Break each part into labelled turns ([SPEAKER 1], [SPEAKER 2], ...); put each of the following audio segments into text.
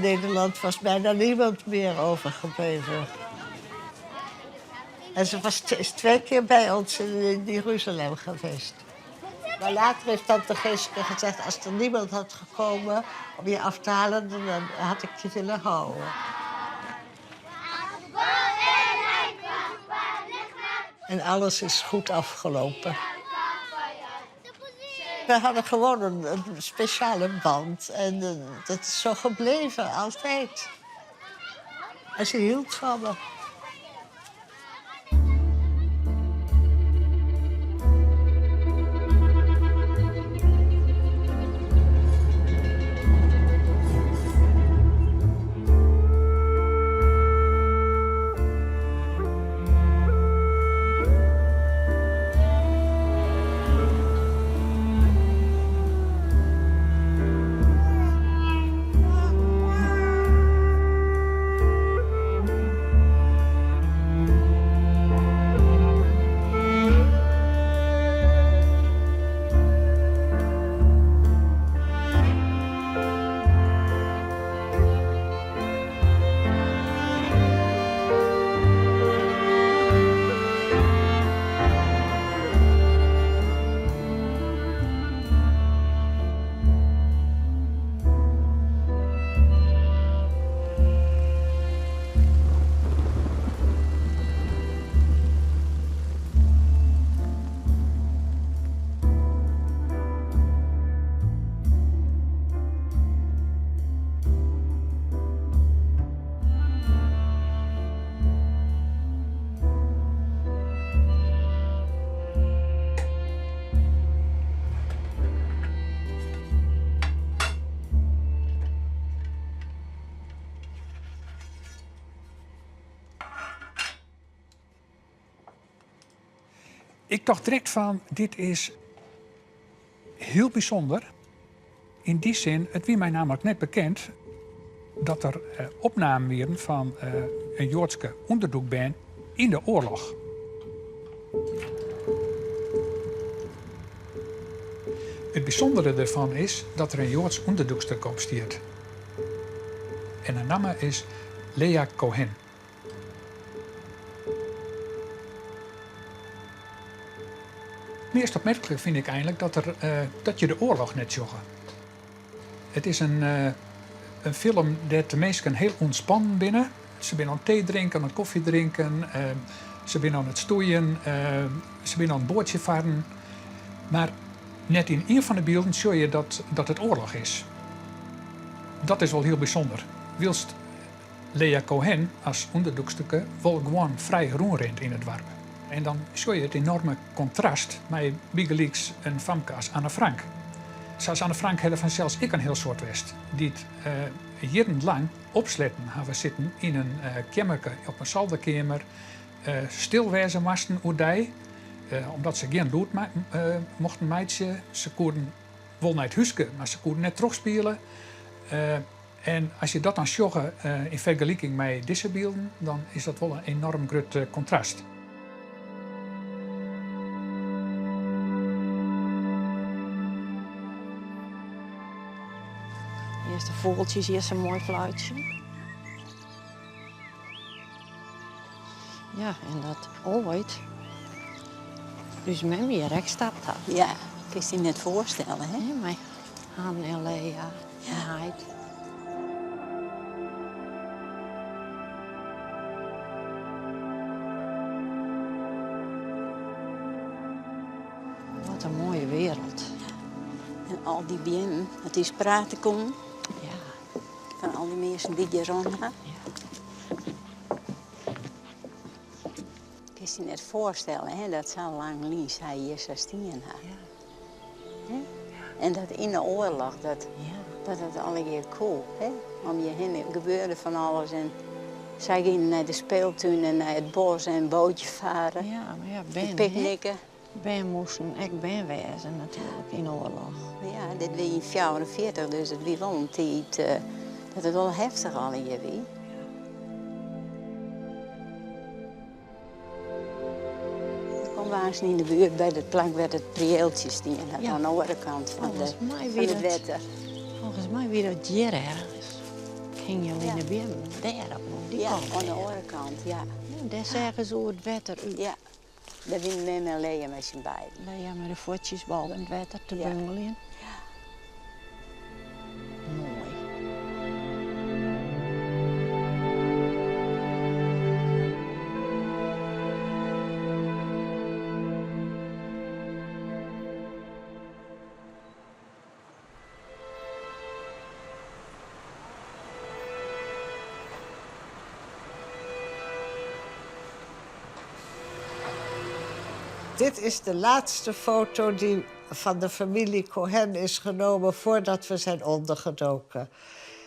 [SPEAKER 1] Nederland was bijna niemand meer overgebleven. En ze was, is twee keer bij ons in Jeruzalem geweest. Maar later heeft tante Geeske gezegd... als er niemand had gekomen om je af te halen... dan had ik je willen houden. En alles is goed afgelopen. We hadden gewoon een speciale band. En dat is zo gebleven, altijd. En ze hield van me.
[SPEAKER 2] Ik tocht direkt fan, dit is hiel bysûnder. Yn dy sin, it wie my nammentlik net bekend dat der opnamen wienen fan in Joadske ûnderdûkbern yn de oarloch. It bysûndere derfan is dat der in Joads ûnderdûkster op stiet. En har namme is Lea Cohen. Meast opmerklik fyn ik einlik dat, der, dat je de oarloch net sjogge. It is in, in film dêr't de minsken hiel ûntspannen binne. Se binne oan it tee drinken, oan it kofje drinken, se binne oan it stoeien, se binne oan it boatsje farren. Mar net yn ien fan de bylden sjogge je dat, dat it oarloch is. Dat is wol hiel bysûnder. Wylst Lea Cohen as ûnderdûksterke wol gewoan frij rûnrint yn it doarp. En dan sjogge je it enorme kontrast mei bygelyks in famke as Anne Frank. Sa as Anne Frank ha der fansels ek in hiel soad west dy't jierrenlang opsletten hawwe sitten yn in keammerke op in solderkeamer, stil wêze moasten oerdei, omdat se gjin lûd mochten meitsje. Se koenen wol nei it húske, mar se koenen net trochspiele. En as je dat dan sjogge yn fergeliking mei dizze bylden, dan is dat wol in enorm grut kontrast.
[SPEAKER 3] Earst de fûgeltsjes, earst in moai fluitsje. Ja, en dat oait ús mem hjir ek stapt hat.
[SPEAKER 4] Ja, kinst dy net foarstelle, hè?
[SPEAKER 3] Nee, mei Han en Lea en heit. Wat in moaie wereld.
[SPEAKER 4] En al dy beammen, dat is prate koenen.
[SPEAKER 3] Ja.
[SPEAKER 4] Fan al dy minsken dy't hjir rûn ha.
[SPEAKER 3] Ja.
[SPEAKER 4] Kinst dy net foarstelle, hè, dat sa lang lyn sy hjir sa stien ha.
[SPEAKER 3] Ja.
[SPEAKER 4] Hè? En dat yn de oarloch, dat, dat it allegear koe. Hè? Om je hinne gebeurde fan alles en sy gienen nei de speeltún en nei it bos en bootje farre.
[SPEAKER 3] Ja, mar ja, bern,
[SPEAKER 4] Picknicken.
[SPEAKER 3] Bern moasten ek bern wêze natuerlik yn de oarloch.
[SPEAKER 4] Ja, dit wie yn 44, dus it wie wol in tiid dat it wol heftich allegear wie. Kom we aanst yn de buert by dat plak wêr't it prieeltsje stien hat,
[SPEAKER 3] Ja.
[SPEAKER 4] oan de oare kant fan, de,
[SPEAKER 3] Folgens my
[SPEAKER 4] fan
[SPEAKER 3] wie
[SPEAKER 4] it
[SPEAKER 3] dat,
[SPEAKER 4] wetter.
[SPEAKER 3] folgens my wie dat hjir ergens. Hingje al yn de beammen dêr op dy
[SPEAKER 4] Ja,
[SPEAKER 3] kant
[SPEAKER 4] oan de
[SPEAKER 3] dêr.
[SPEAKER 4] oare kant, ja.
[SPEAKER 3] Ja, dêr seagen se oer it wetter út.
[SPEAKER 4] Ja, dêr wiene mem en Lea mei syn beiden.
[SPEAKER 3] Lea mei de fuotsjes boppe it wetter te bungeljen.
[SPEAKER 4] Ja.
[SPEAKER 3] Moai.
[SPEAKER 1] Dit is de laatste foto die van de familie Cohen is genomen voordat we zijn ondergedoken.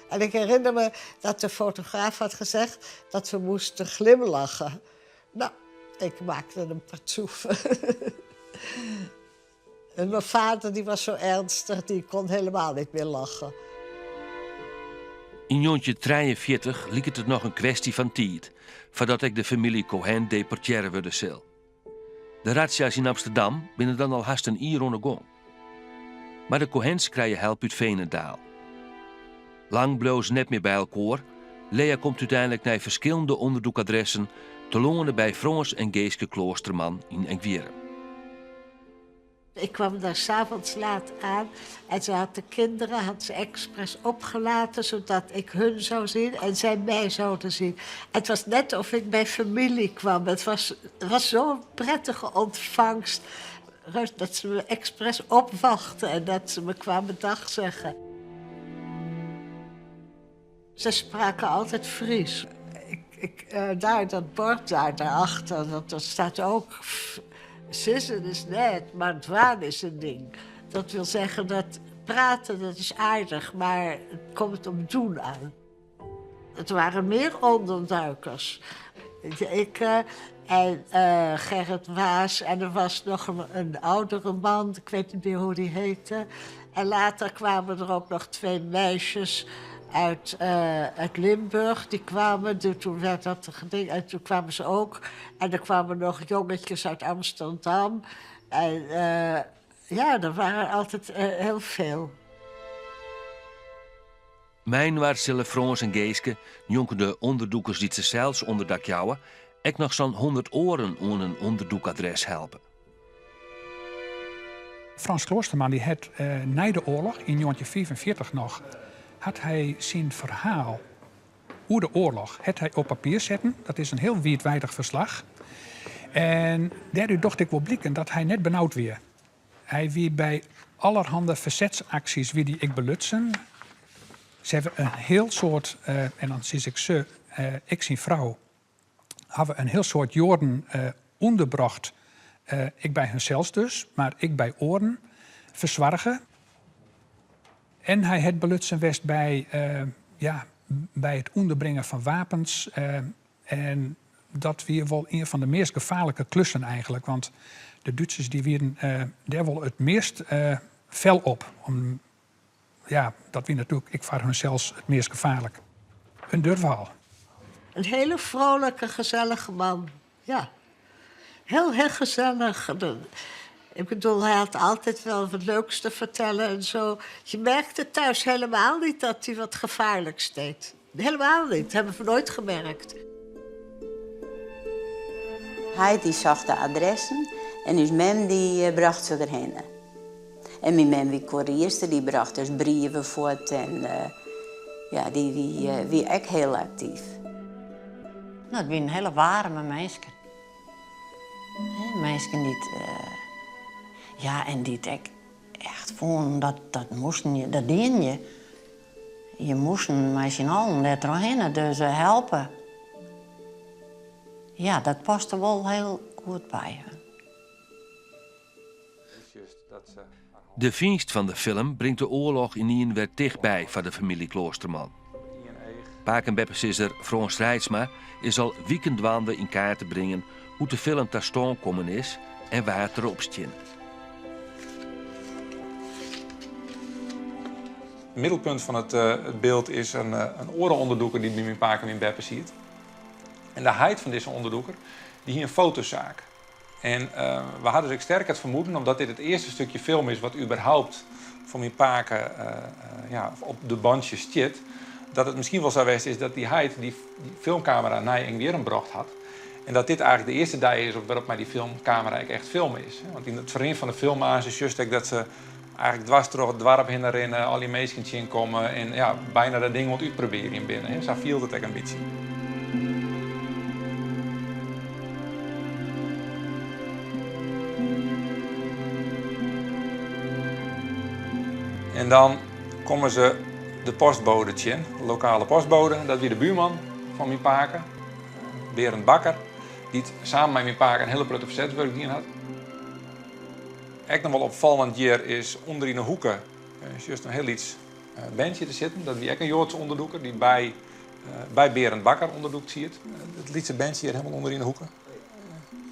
[SPEAKER 1] En ik herinner me dat de fotograaf had gezegd dat we moesten glimlachen. Nou, ik maakte een partoef. En mijn vader die was zo ernstig, die kon helemaal niet meer lachen.
[SPEAKER 5] Yn 1943 liket it noch in kwestje fan tiid foardat ek de famylje Cohen deportearre wurde sil. De razzia's yn Amsterdam binne dan al hast in jier oan 'e gong. Mar de Cohens krije help út Veenendaal. Lang bliuwe se net mear by elkoar, Lea komt úteinlik nei ferskillende ûnderdûkadressen telâne by Frâns en Geeske Kloosterman yn Engwierrum.
[SPEAKER 1] Ik kwam daar 's avonds laat aan en ze had de kinderen had ze expres opgelaten zodat ik hun zou zien en zij mij zouden zien. Het was net of ik bij familie kwam. Het was, het was zo'n prettige ontvangst. Dat ze me expres opwachten en dat ze me kwamen dag zeggen. Ze spraken altijd Fries. Ik, ik, daar, dat bord daar, daarachter, dat staat ook... Sizzen is net, mar dwaan is in ding. Dat wil zeggen dat praten, dat is aardig, maar het komt op doen aan. Het waren meer onderduikers. Ik en Gerrit Waas en er was nog een oudere man, ik weet niet meer hoe die heette. En later kwamen er ook nog twee meisjes uit Limburg. Die kwamen, toen werd dat ding, en toen kwamen ze ook. En er kwamen nog jongetjes uit Amsterdam. En ja, er waren altijd heel veel.
[SPEAKER 5] Mei-inoar sille Frâns en Geeske, njonken de ûnderdûkers dy't se sels ûnderdak jouwe, ek noch sa'n 100 oaren oan in ûnderdûkadres helpe.
[SPEAKER 2] Frans Kloosterman dy hat nei de oarloch yn 1945 noch hat hy syn ferhaal oer de oarloch hat hy op papier setten. Dat is in hiel wiidweidich ferslach. En dêrút docht ek wol bliken dat hy net benaud wie. Hy wie by allerhande fersetsaksjes wie dy ek belutsen. Se hawwe in hiel soad, en dan sis ik se, ek syn frou, hawwe in hiel soad Joaden ûnderbrocht. Ek by hunsels dus, mar ek by oaren fersoarge. En hy hat belutsen west by, ja, by it ûnderbringen fan wapens. En dat wie wol ien fan de meast gefaarlike klussen eigenlik, want de Dútsers dy wienen dêr wol it meast fel op. Om, ja, dat wie natuerlik ek foar hunsels it meast gefaarlik. In durfal.
[SPEAKER 1] Een hele vrolijke, gezellige man. Ja. Heel, heel gezellig. Ik bedoel, hij had altijd wel wat leuks te vertellen en zo. Je merkte thuis helemaal niet dat hij wat gevaarlijks deed. Helemaal niet. Dat hebben we nooit gemerkt.
[SPEAKER 4] Heit dy socht de adressen en ús mem dy eh, brocht se derhinne. En myn mem wie koerierster, dy brocht dus brieven fuort en uh, ja, dy wie, wie ek hiel aktyf.
[SPEAKER 3] No, it wiene hiele waarme minsken. Minsken dy't, ja, en dy't ek echt fûnen dat dat moasten je, dat dienen je. Je moasten mei syn allen dêr trochhinne, dus helpe. Ja, dat paste wol hiel goed by hun.
[SPEAKER 5] De fynst fan de film bringt de oarloch ynienen wer tichtby foar de famylje Kloosterman. Pake en beppesizzer Frâns Reitsma is al wiken dwaande yn kaart te bringen hoe't de film ta stân kommen is en wa't derop stean.
[SPEAKER 6] It middelpunt fan it byld is in oare ûnderdûker dy't by myn pake en myn beppe siet. En de heit fan dizze ûnderdûker dy hie in fotosaak. En we ha dus ek sterk it fermoeden, omdat dit it earste stikje film is wat überhaupt fan myn pake ja, op de bantsjes stiet, Dat it miskien wol sa west is dat dy heit dy filmkamera nei Ingwierrum brocht hat. En dat dit eigentlik de earste dei is op wêrop't mei dy filmkamera ek echt filme is. Want yn it ferrin fan de film aanst sjochst ek dat se eigentlik dwars troch it doarp hinne rinne, al dy minsken tsjinkomme en ja, byna dat ding oan it útprobearjen binne. Sa fielt it ek in bytsje. En dan komme se de postbode tsjin, de lokale postbode. Dat wie de buorman fan myn pake, Berend Bakker, dy't samen mei myn pake in hiele protte fersetswurk dien hat. Ek noch wol opfallend hjir is ûnder yn 'e hoeke sjochst in hiel lyts berntsje te sitten. Dat wie ek in Joadse ûnderdûker dy't by, by Berend Bakker ûnderdûkt siet. It lytse berntsje hjir hielendal ûnder yn 'e hoeke.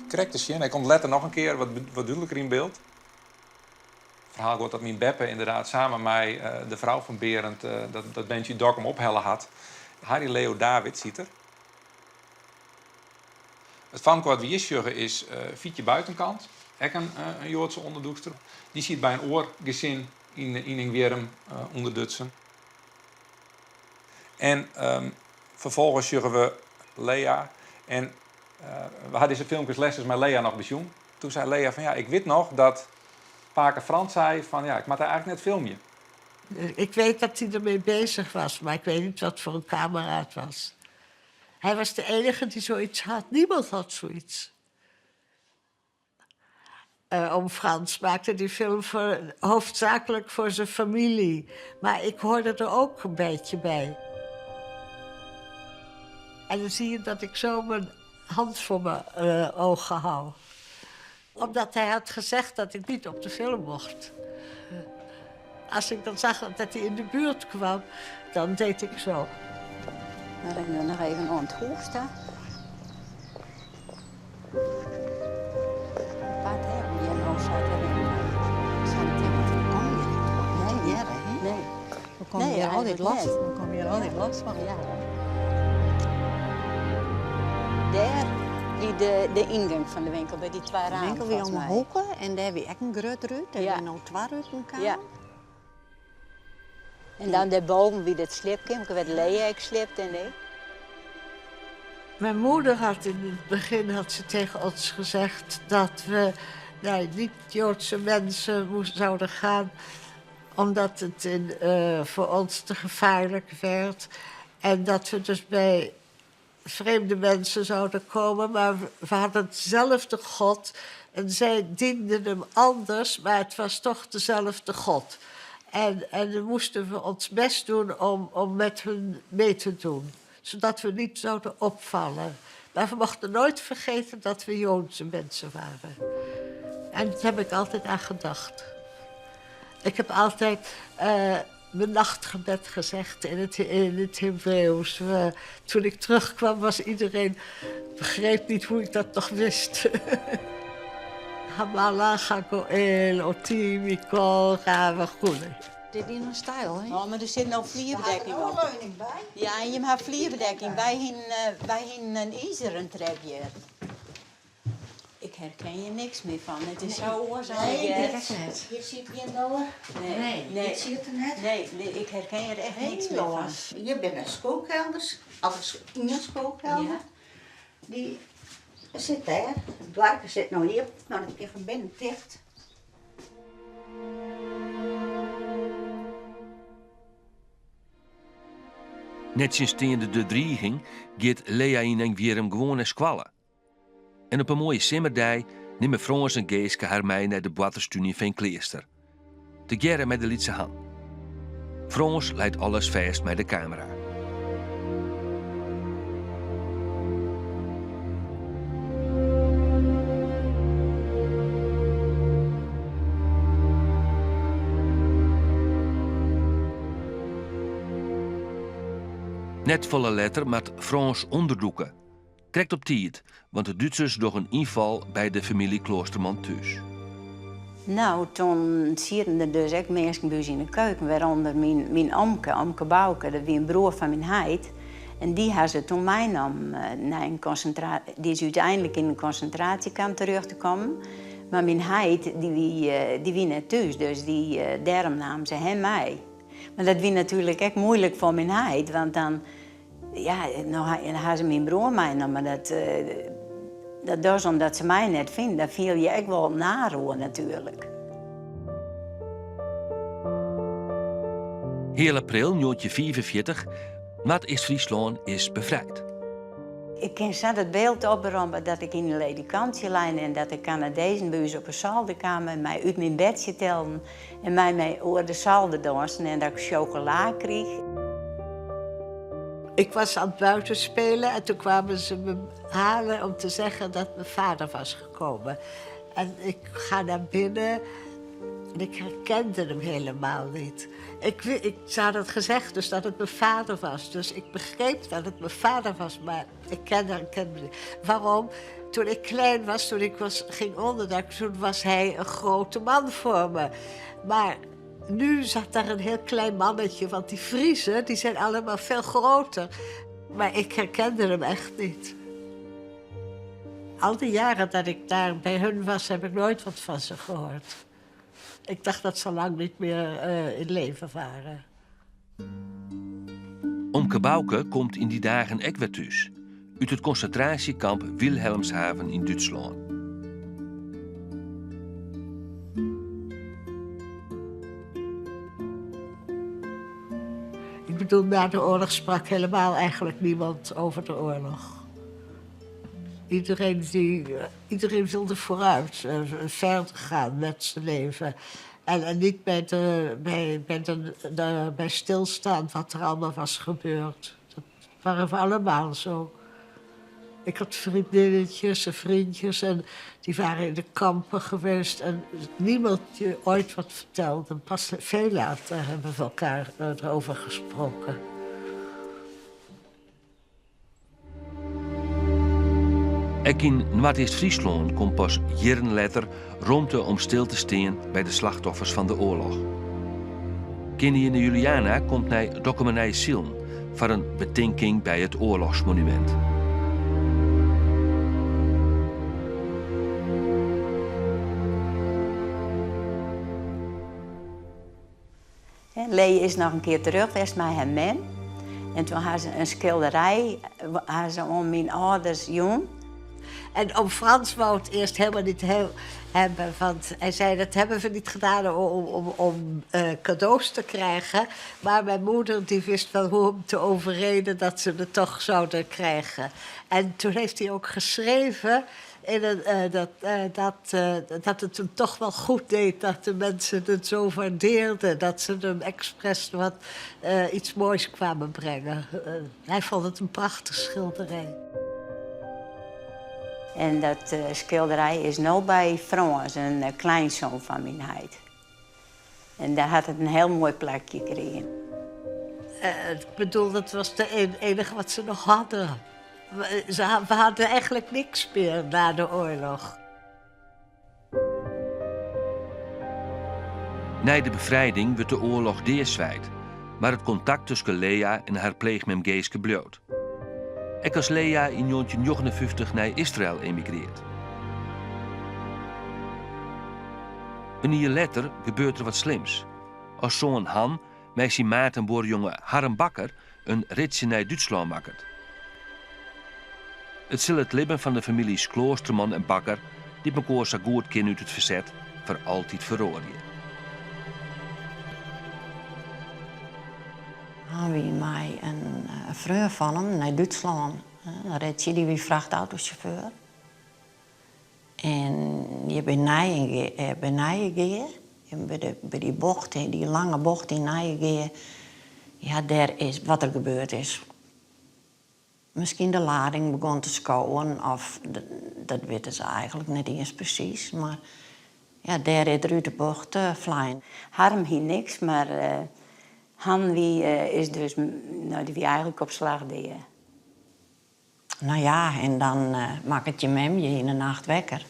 [SPEAKER 6] Krekt te sjen. Hy komt letter noch in kear wat, wat dúdliker yn byld. It ferhaal giet dat myn beppe ynderdaad samen mei de frou fan Berend dat, dat berntsje út Dokkum ophelle hat. Harry Leo David siet er. It famke wat we hjir sjogge is Fietje Buitenkant, ek in Joadse ûnderdûkster. Dy siet by in oar gesin yn Ingwierrum ûnderdutsen. En ferfolgens sjogge we Lea. En we ha dizze filmkes lêstens mei Lea noch besjoen. Toen sei Lea fan ja, ik wit noch dat pake Frans sei fan ja, ik moat dêr eigentlik net filmje.
[SPEAKER 1] Ik weet dat hij ermee bezig was, maar ik weet niet wat voor een camera het was. Hij was de enige die zoiets had. Niemand had zoiets. Oom Frans maakte die film voor, hoofdzakelijk voor zijn familie. Maar ik hoorde er ook een beetje bij. En dan zie je dat ik zo mijn hand voor mijn ogen hou. Omdat hij had gezegd dat ik niet op de film mocht. Als ik dan zag dat hij in de buurt kwam, dan deed ik zo.
[SPEAKER 4] Dan rennen we nog even oan it hûs ta. Apart hè, om hjir no sa te rinnen.
[SPEAKER 3] Kom je net hearre, hè?
[SPEAKER 4] Nee.
[SPEAKER 3] We komme
[SPEAKER 4] Nee,
[SPEAKER 3] hjir altyd
[SPEAKER 4] eigentlik
[SPEAKER 3] last,
[SPEAKER 4] net.
[SPEAKER 3] we komme hjir altyd last fan.
[SPEAKER 4] Ja. Dêr wie de yngong fan de winkel, by dy twa
[SPEAKER 3] De
[SPEAKER 4] ramen
[SPEAKER 3] winkel wie
[SPEAKER 4] folgens
[SPEAKER 3] om 'e
[SPEAKER 4] my.
[SPEAKER 3] hoeke en dêr wie ek in grut rút. Dêr
[SPEAKER 4] Ja.
[SPEAKER 3] binne no twa ruten kaam.
[SPEAKER 4] Ja. En dan dêrboven wie dat sliepkeamer, wêr't Lea ek sliept en ik.
[SPEAKER 1] Mijn moeder had in het begin had ze tegen ons gezegd dat we naar niet-Joodse mensen moesten, zouden gaan, omdat het voor ons te gevaarlijk werd. En dat we dus bij vreemde mensen zouden komen, maar we hadden dezelfde God. En zij dienden hem anders, maar het was toch dezelfde God. En dan moesten we ons best doen om met hun mee te doen, zodat we niet zouden opvallen. Maar we mochten nooit vergeten dat we Joodse mensen waren. En daar heb ik altijd aan gedacht. Ik heb altijd mijn nachtgebed gezegd in het Hebreeuws. Toen ik terugkwam was iedereen begreep niet hoe ik dat nog wist. המלאך הגואל אותי מכל רע וכולי.
[SPEAKER 3] Dit is een stijl, hè?
[SPEAKER 4] Oh, mar der sit no flierbedekking op.
[SPEAKER 3] by.
[SPEAKER 4] Ja, en je hat flierbedekking. Wy hienen in izeren trep hjir. Ik herken hjir niks mear fan. It is sa oars
[SPEAKER 3] Nee,
[SPEAKER 4] allegear.
[SPEAKER 3] dit is net.
[SPEAKER 7] Hjir sit gjin doar.
[SPEAKER 4] Nee,
[SPEAKER 3] Nee,
[SPEAKER 4] nee.
[SPEAKER 7] Dit sit der net.
[SPEAKER 4] Nee, ik herken hjir echt niks mear fan.
[SPEAKER 7] Hjir binne skûlkelders, of ien skûlkelder.
[SPEAKER 4] Ja.
[SPEAKER 7] Dy sit dêr. It doarke sit no hjir, mar dat kin fan binnen ticht.
[SPEAKER 5] Nettsjinsteande de driging giet Lea yn Engwierrum gewoan nei skoalle. En op in moaie simmerdei nimme Frans en Geeske har mei nei de boarterstún yn Feankleaster. Tegearre mei de lytse Han. Frans leit alles fêst mei de kamera. Net folle letter moat Frans ûnderdûke. Krekt op tiid, want de Dútsers dogge in ynfal by de famylje Kloosterman thús.
[SPEAKER 4] No, doe sieten der dus ek minsken by ús yn 'e keuken, wêrûnder myn omke, omke Bouke, dat wie in broer fan myn heit. En dy ha se doe meinaam nei in konsintraasje. Dy is úteinlik yn in konsintraasjekamp terjochte kommen. Mar myn heit, dy wie net thús, dus dêrom namen se him mei. Mar dat wie natuerlik ek muoilik foar myn heit, want dan, ja, no ha se myn broer meinommen, mar dat, dat dogge se omdat se my net fine. Dêr fiel je ek wol naar oer natuerlik.
[SPEAKER 5] Heal april 1945, Noardeast-Fryslân is befrijd.
[SPEAKER 4] Ik kin sa dat byld oproppe dat ik yn in ledikantsje lei en dat de Kanadezen by ús op 'e solder kamen en my út myn bedsje tilden en mei my oer de solder dânsen en dat ik sjokola kriich.
[SPEAKER 1] Ik was aan het buitenspelen en toen kwamen ze me halen om te zeggen dat mijn vader was gekomen. En ik ga naar binnen en ik herkende hem helemaal niet. Ik, ik, ze hadden het gezegd dus dat het mijn vader was. Dus ik begreep dat het mijn vader was, maar ik kende hem kende niet. Waarom? Toen ik klein was, toen ik was, ging onderdak, toen was hij een grote man voor me. Maar nu zat daar een heel klein mannetje, want die Friezen die zijn allemaal veel groter. Maar ik herkende hem echt niet. Al die jaren dat ik daar bij hun was, heb ik nooit wat van ze gehoord. Ik dacht dat ze lang niet meer in leven waren.
[SPEAKER 5] Omke Bouke komt yn dy dagen ek wer thús, út it konsintraasjekamp Wilhelmshaven yn Dútslân.
[SPEAKER 1] Ik bedoel, na de oorlog sprak helemaal eigenlijk niemand over de oorlog. Iedereen, die, iedereen wilde vooruit, verder gaan met zijn leven. En niet bij, de, bij, bij, de, de, bij stilstaan wat er allemaal was gebeurd. Dat waren we allemaal zo. Ik had vriendinnetjes en vriendjes en die waren in de kampen geweest. En niemand die ooit wat vertelde. Pas veel later hebben we elkaar erover gesproken.
[SPEAKER 5] Ek yn Noardeast-Fryslân komt pas jierren letter romte om stil te stean by de slachtoffers fan de oarloch. Keninginne Juliana komt nei Dokkumer Nije Silen foar in betinking by it oarlochsmonumint.
[SPEAKER 4] Lee is noch in kear terug west mei har mem. En toen ha se in skilderij ha se oan myn âlders jûn.
[SPEAKER 1] En oom Frans wou het eerst helemaal niet hebben, want hij zei dat hebben we niet gedaan om cadeaus te krijgen. Maar mijn moeder die wist wel hoe hem te overreden dat ze het toch zouden krijgen. En toen heeft hij ook geschreven in een, dat het hem toch wel goed deed dat de mensen het zo waardeerden. Dat ze hem expres wat, iets moois kwamen brengen. Hij vond het een prachtig schilderij.
[SPEAKER 4] En dat skilderij is no by Frans, in kleinsoan fan myn heit. En dêr hat it in hiel moai plakje krigen.
[SPEAKER 1] Ik bedoel, dat was het enige wat ze nog hadden. We hadden eigenlijk niks meer na de oorlog.
[SPEAKER 5] Nei de befrijding wurdt de oarloch deaswijd, mar it kontakt tusken Lea en har pleechmem Geeske bliuwt. Ek as Lea yn 1959 nei Israel emigrearret. In jier letter gebeurt der wat slims. As soan Han mei syn maat en buorjonge Harm Bakker in ritsje nei Dútslân makket. It sil it libben fan de famyljes Kloosterman en Bakker, dy't mekoar sa goed kenne út it ferset, foar altyd feroarje.
[SPEAKER 3] Han wie mei in freon fan him nei Dútslân. In ritsje, dy wie frachtautosjauffeur. En hjir by Nijegea, by Nijegea, by dy bocht, dy lange bocht yn Nijegea, ja, dêr is wat der gebeurd is. Miskien de lading begûn te skowen of dat witte se eigenlik net iens presys, mar ja, dêr is er út de bocht flein.
[SPEAKER 4] Harm hie niks, mar Han wie, is dus, no, dy wie eigenlik op slach dea.
[SPEAKER 3] No ja, en dan makket je mem je yn 'e nacht wekker.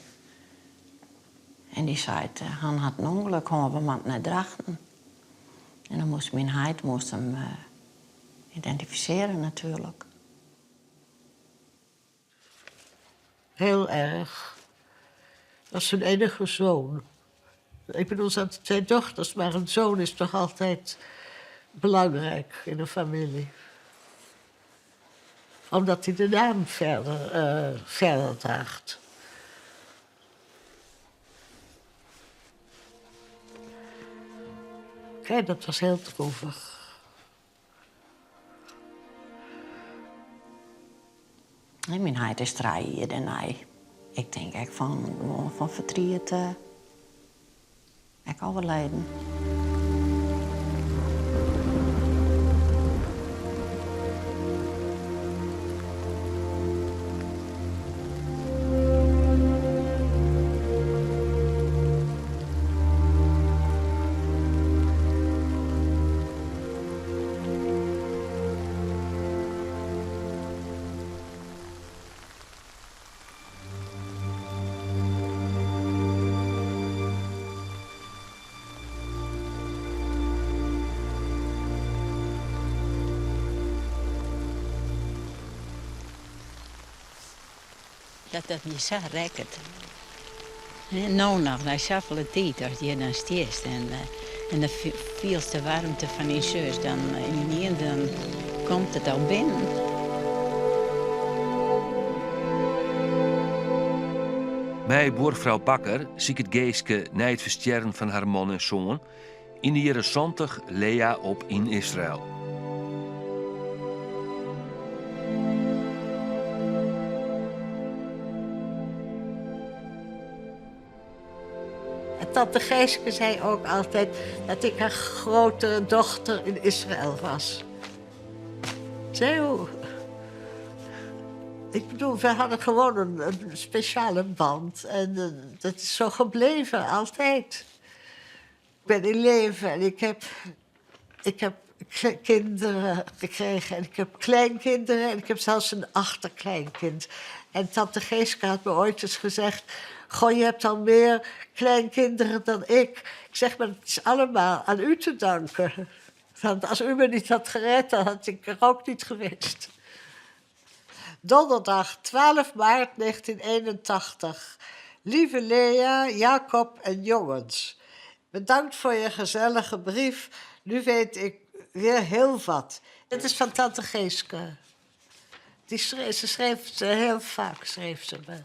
[SPEAKER 3] En dy seit, Han hat in ûngelok hân, we moatte nei Drachten. En dan moast myn heit moast him identifisearje natuerlik.
[SPEAKER 1] Heel erg. Dat was zijn enige zoon. Ik bedoel, ze had twee dochters, maar een zoon is toch altijd... Belangrijk in de familie. Omdat hij de naam verder draagt. Kijk, dat was heel droevig.
[SPEAKER 3] Myn heit is 3 jier dêrnei. Ik tink ek fan, gewoan fan fertriet ek overleden.
[SPEAKER 4] Dat dat je sa rekket. No noch, nei safolle tiid, as hjir dan stiest en en dan fielst de waarmte fan dyn sus, dan ynienen dan komt it al binnen.
[SPEAKER 5] Mei buorfrou Bakker siket Geeske nei it ferstjerren fan har man en soan yn de jierren 70 Lea op yn Israel.
[SPEAKER 1] En tante Geeske zei ook altijd dat ik haar grotere dochter in Israël was. Zo. Ik bedoel, we hadden gewoon een speciale band. En dat is zo gebleven, altijd. Ik ben in leven en ik heb kinderen gekregen. En ik heb kleinkinderen en ik heb zelfs een achterkleinkind. En tante Geeske had me ooit eens gezegd: Goh, je hebt al meer kleinkinderen dan ik. Ik zeg, maar het is allemaal aan u te danken. Want als u me niet had gered, dan had ik er ook niet geweest. Donderdag 12 maart 1981. Lieve Lea, Jacob en jongens. Bedankt voor je gezellige brief. Nu weet ik weer heel wat. Het is van tante Geeske. Ze schreef heel vaak, schreef ze me.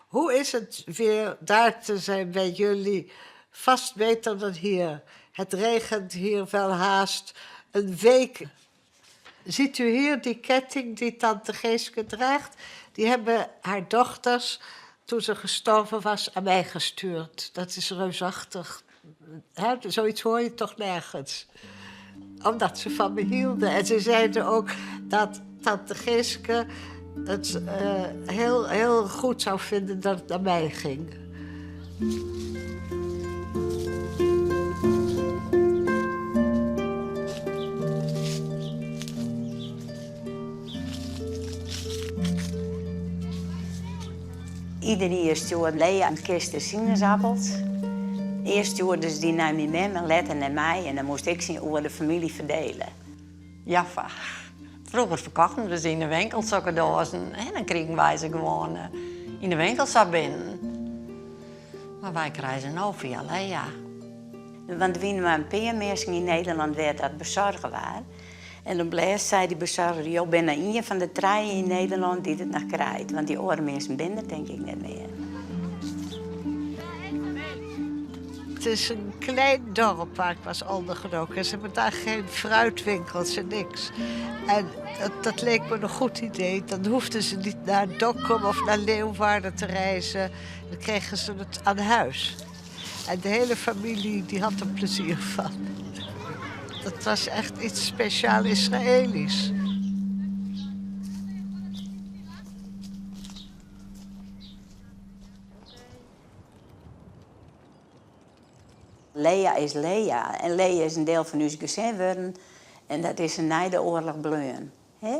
[SPEAKER 1] Hoe is het weer daar te zijn bij jullie? Vast beter dan hier. Het regent hier wel haast een week. Ziet u hier die ketting die tante Geeske draagt? Die hebben haar dochters, toen ze gestorven was, aan mij gestuurd. Dat is reusachtig. Hè? Zoiets hoor je toch nergens. Omdat ze van me hielden. En ze zeiden ook dat tante Geeske het heel, heel goed zou vinden dat het naar mij ging.
[SPEAKER 4] Ieder jier stjoerde Lea in kiste sinaasappels. Earst stjoerde se dy nei myn mem en letter nei my. En dan moast ik se oer de famylje ferdiele.
[SPEAKER 3] Jaffa. Froeger ferkochten we se yn de winkel sokke doazen. En dan krigen wy se gewoan yn de winkel sa binnen. Mar wy krije se no fia Lea.
[SPEAKER 4] Want der wiene mar in pear minsken yn Nederlân wêr't dat besoarge waard. En op 't lêst sei dy besoarger, jo binne ien fan de trije yn Nederlân dy't it noch krijt. Want dy oare minsken binne der tink ik net mear.
[SPEAKER 1] Het is een klein dorp waar ik was ondergedoken. Ze hebben daar geen fruitwinkels en niks. En dat leek me een goed idee. Dan hoefden ze niet naar Dokkum of naar Leeuwarden te reizen. Dan kregen ze het aan huis. En de hele familie die had er plezier van. Dat was echt iets speciaal Israëlisch.
[SPEAKER 4] Lea is Lea. En Lea is in diel fan ús gesin wurden. En dat is nei de oarloch bleaun. Hè?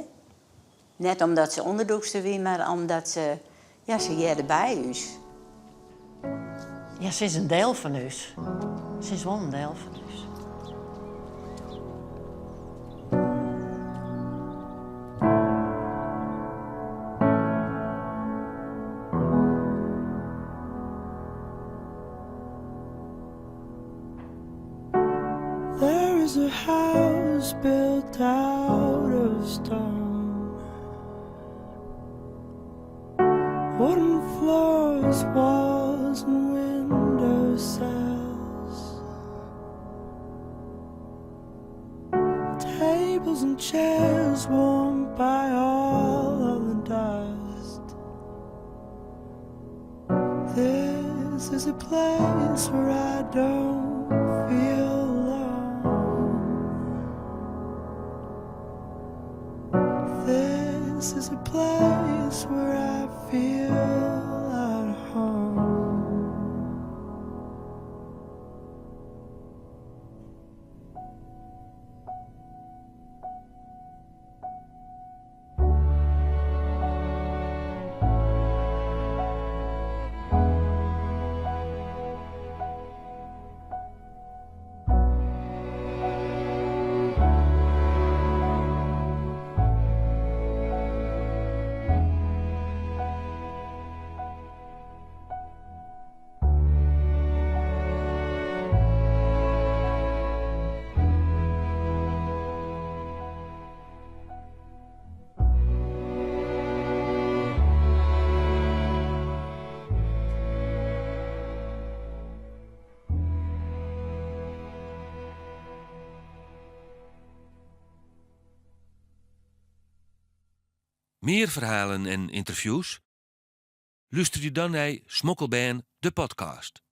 [SPEAKER 4] Net omdat se ûnderdûkster wie, mar omdat se, ja, se hearde by ús.
[SPEAKER 3] Ja, se is in diel fan ús. Se is wol in diel fan ús.
[SPEAKER 8] There is is a house built out of stone. Wooden floors, walls and window sills. Tables and chairs warmed by all of the dust. This is a place where I don't feel alone. This is a place where I feel at home.
[SPEAKER 5] Mear ferhalen en ynterviews? Lústerje dan nei Smokkelbern, de podcast.